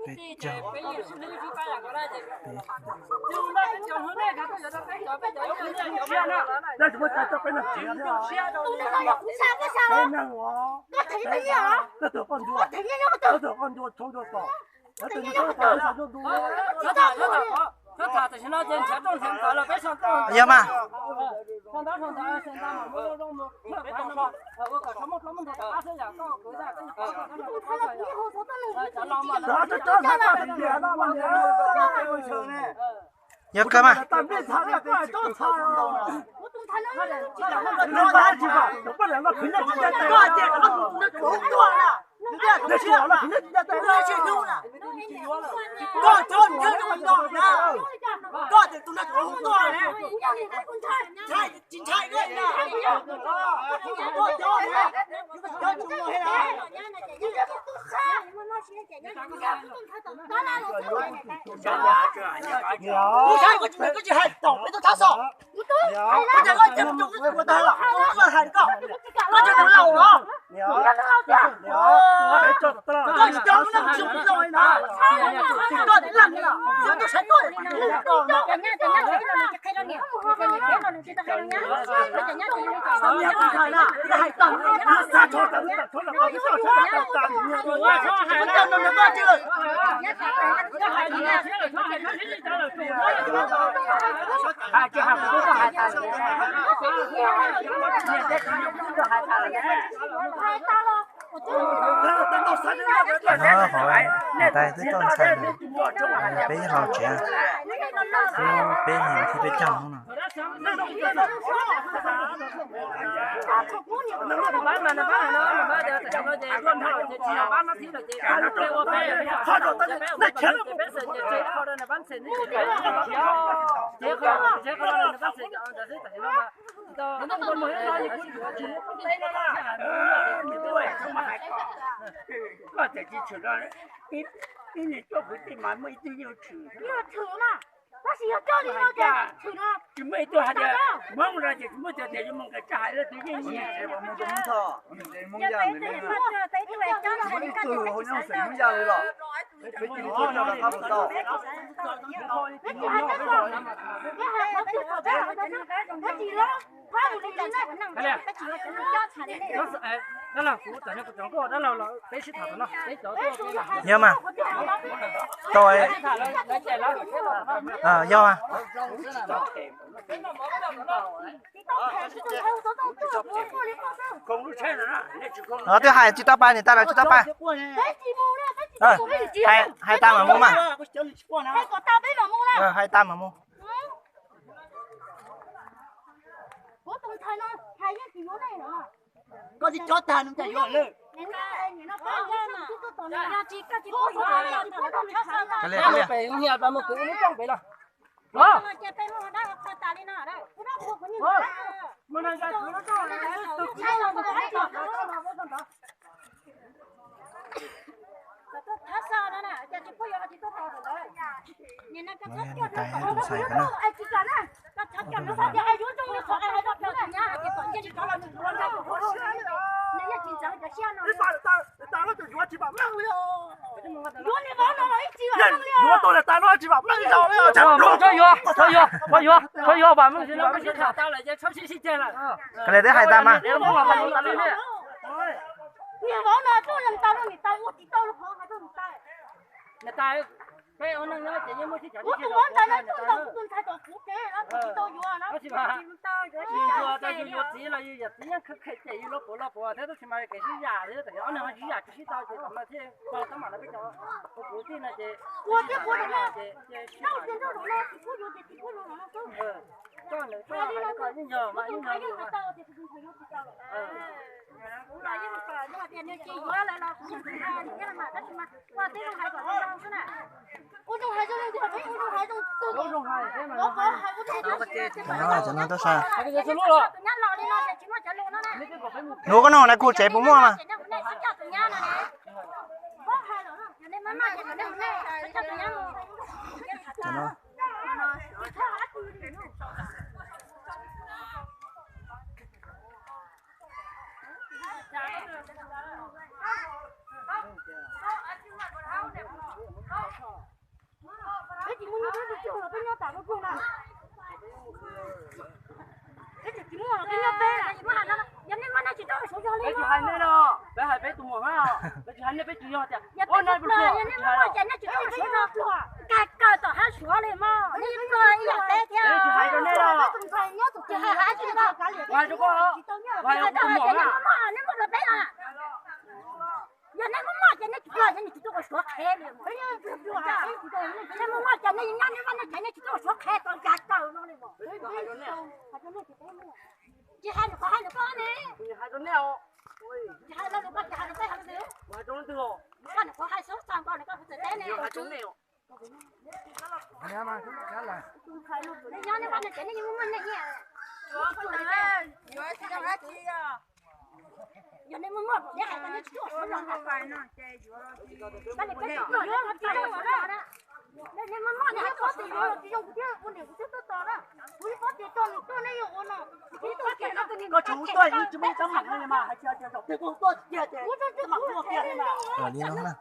Peb caug. Yog mas. Yog kawg mas. Qhov no qhov niam tais twb tau ntxhais lawm, peb hlau tsev, peb hlis thib peb caug hnub no. Koj txawm tsis tshwm los ib niag cuaj kwv tij mas muaj ib tug yeej tshwm. Tab sis yog coj li no ces tshwm no. Tsis muaj ib tug hais tias Hmoob no ces tsis muaj tias tias yuav mus nqis tsaj hais lawm tus yeej nyiam. Yog mas, tau, yog mas. Twb hais tsis tau pais, niam tais lawv tsis tau pais. Hais tas mam mus mas. Hais tas mam mus. Koj tsis cov tag nws cas yuav lawm. Niam tais hais tus ntxhais ko na. Yuav tau niam tais no tsis vam meej li. Txhob yuav, txhob yuav, txhob yuav, txhob yuav, vam meej. Koj li twb hais tas mas. Niam vauv no tuaj leej tau rau niam tais ua tsis tau rau hov hais rau niam tais. Niam tais, peb ua neej nyob ces yeej muaj sib cav. Kuv tus muab ntawd no tuaj ntaus kuv tus ntxhais tom kuv kev no kuv tsis tau yuav no. Tsis yuav, tau yus yuav txiv los yus yawm txiv yeej kheev kheev cem yus los puav los puav thiab, tab sis mas kev sib zam li tam ob neeg ho sib zam tsis sib tau ces tam no thiaj tau teeb meem no peb cov. Kuv tij no ces ua thiab kuv no ces tsis kuj yuav ces tsis kuj yuav no xwb. Koj nws koj hais koj yeej yog mas yeej yog li mas. Cov no, cov no tub sab. Nuav koj nug na, kuv tsev puas muaj mas. Peb tsis hais nej no, peb hais peb tus muam na, peb tsis hais nej, peb tsis yog tias ua no pluag, peb tsis hais los. Kawg kawg tom hab Suav li mog, nej pluag ib yam peb thiab. Peb tsis hais rau nej los. Tsis hais hab tsis tau. Kuv hais rau koj, kuv hais rau kuv tus muam na. Nej muaj los peb na. Yog nej muaj moj ces nej tsis tuaj, nej tsis tuaj ua Suav qhev li. Nej muaj moj ces nej nyob nej vaj nej tsev, nej tsis tuaj ua Suav qhev tau yav kawg no li. Tsis hais nws qhov hais nws koj ne. Tsis hais rau nej os. Tsis hais rau nws koj, tsis hais rau peb hais rau nws. Hais rau leej twg os? Koj nws qhov hais xub txog nkaus nws koj puas txawm teb ne. Hais rau nej os. Nej nyob nej vaj nej tsev nej yeej muaj muaj nej nyiaj. Yog nej muaj muaj kuv thiaj hais tias nej tsis tuaj Suav los. Nej muaj muaj nej hais tias tsis zoo kuv thiaj ua niam kuv thiaj tuaj tos na. Kuv ib pob tias tso nws tuaj nej yuav ua no. Koj tsis tuaj yeej tsis muaj teeb meem li mas hais tias zaum twg koj tuaj tiag tiag mam ua kiag li mas. Li no na.